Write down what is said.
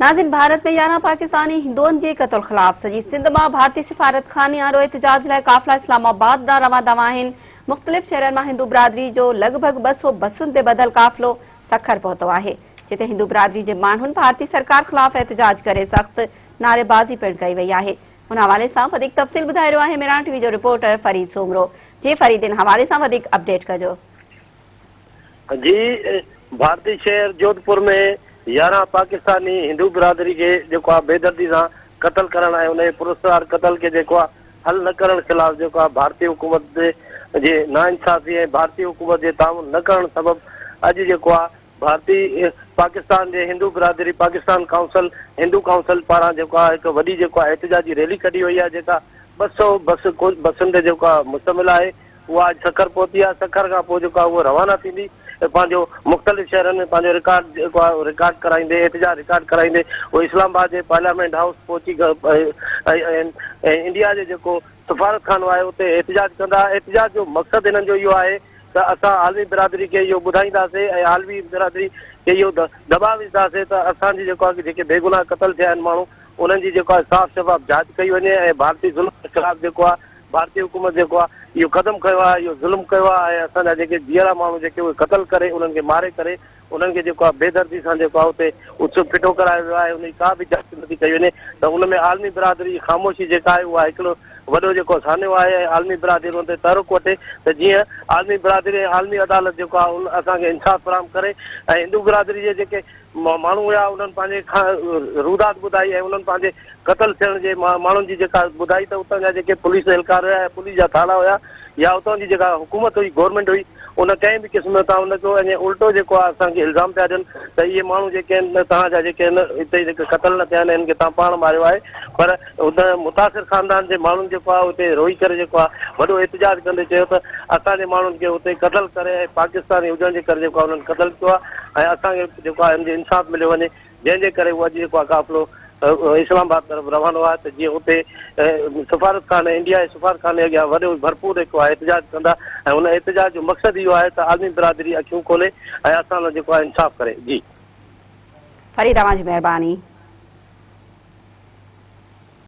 ناظرين ڀارت ۾ 11 پاڪستاني هندوئن جي قتل خلاف سڄي سنڌ مان ڀارتي سفارتخاني آڏو احتجاج لاء قافلا اسلام آباد ڏانهن روان دوان آهن. مختلف شهرن مان هندو برادري جو لڳ ڀڳ 200 بسن تي ٻڌل قافلو سکر پهتو آهي جتي هندو برادري جي ماڻهن ڀارتي سرڪار خلاف احتجاج ڪري سخت نعريبازي پڻ ڪئي وئي آهي. ان حوالي سان وڌيڪ تفصيل ٻڌائي رهيو آهي ميراڻ ٽي وي جو رپورٽر فريد سومرو. جي فريد ان حوالي سان وڌيڪ اپڊيٽ ڪجو. جي ڀارتي شهر جوڌپور ۾ 11 پاڪستاني هندو برادري کي جيڪو آهي بيدردي سان قتل ڪرڻ ۽ ان جي پراسرار قتل کي جيڪو آهي حل نه ڪرڻ خلاف جيڪو آهي ڀارتي حڪومت جي ناانصافي ۽ ڀارتي حڪومت جي تعاون نه ڪرڻ سبب اڄ جيڪو آهي ڀارتي پاڪستان جي هندو برادري پاڪستان ڪائونسل هندو ڪائونسل پاران جيڪو آهي هڪ وڏي جيڪو آهي احتجاجي ريلي ڪڍي وئي آهي جيڪا 200 بس بسن تي جيڪو آهي مشتمل آهي اها اڄ سکر پهتي آهي، سکر کان پوء جيڪو آهي اهو روانا ٿيندي ۽ پنهنجو مختلف شهرن ۾ پنهنجو رڪارڊ جيڪو آهي رڪارڊ ڪرائيندي احتجاج رڪارڊ ڪرائيندي اهو اسلام آباد جي پارليامينٽ هائوس پهچي ۽ انڊيا جو جيڪو سفارتخانو آهي اتي احتجاج ڪندا. احتجاج جو مقصد هنن جو اهو آهي ته اسان عالمي برادري کي اهو ٻڌائينداسين ۽ عالمي برادري کي اهو دٻاء وجهنداسين ته اسان جي جيڪو آهي جيڪي بيگناهه قتل ٿيا آهن ماڻهو انهن جي جيڪو آهي صاف شفاف جاچ ڪئي وڃي ۽ ڀارتي ظلم جي خلاف جيڪو آهي ڀارتي حڪومت جيڪو آ اهو قدم کنيو آ اهو ظلم ڪيو آ ۽ اسان جا جيڪي جيئرا ماڻهو جيڪي اهي قتل ڪري انهن کي ماري ڪري انهن کي جيڪو آ بيدردي سان جيڪو آ اتي اڇ ڦٽو ڪرايو ويو آهي ان جي ڪا به جاچ نٿي ڪئي وڃي ته ان ۾ عالمي برادري جي خاموشي جيڪا آهي اها هڪڙو وڏو جيڪو سانحو آهي ۽ عالمي برادري ان تي تحرڪ وٺي ته جيئن عالمي برادري ۽ عالمي عدالت جيڪو آ ان اسان کي انصاف فراهم ڪري ۽ هندو برادري جي جيڪي ماڻهو هيا انهن پنهنجي کان روداد ٻڌائي ۽ انهن پنهنجي قتل ٿيڻ جي ماڻهن جي جيڪا ٻڌائي ته اتان جا جيڪي پوليس اهلڪار هيا يا پوليس جا ٿاڻا هيا يا اتان جي جيڪا حڪومت هئي گورنمينٽ هئي ان ڪنهن به قسم جو تعاون نه ڪيو ۽ الٽو جيڪو آهي اسان کي الزام پيا ڏين ته اهي ماڻهو جيڪي آهن توهان جا جيڪي آهن اتي جيڪي قتل نه ٿيا آهن انهن کي توهان پاڻ ماريو آهي پر ان متاثر خاندان جي ماڻهن جيڪو آهي اتي روئي ڪري جيڪو آهي وڏو احتجاج ڪندي چيو ته اسان جي ماڻهن کي اتي قتل ڪري ۽ پاڪستاني هجڻ جي ڪري جيڪو آهي انهن قتل ڪيو آهي ۽ اسان کي جيڪو آهي ان جي انصاف مليو وڃي جنهن جي ڪري هو اڄ جيڪو آهي قافلو اسلام آباد طرف روانو آهي ته جيئن اتي سفارتخاني انڊيا جي سفارتخاني اڳيان وڏو ڀرپور جيڪو آهي احتجاج ڪندا ۽ ان احتجاج جو مقصد اهو آهي ته عالمي برادري اکيون کولي ۽ اسان لاء جيڪو آهي انصاف ڪري جي. فريد اوهان جي مهرباني.